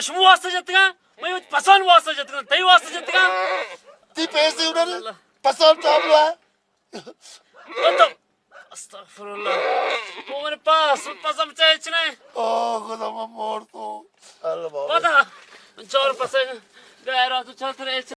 چمو واسطہ جتگاں؟ میں وت پسان واسطہ جتگاں، تئی واسطہ جتگاں۔ تی پیسے انہوں نے پسان چاپ ہوا۔ استغفر اللہ۔ وہ میرے پاس، پسان چاہے چنے۔ او خدا، میں مور تو۔ اللہ بابا۔ پتا، چور پسان گہرا تو چترے۔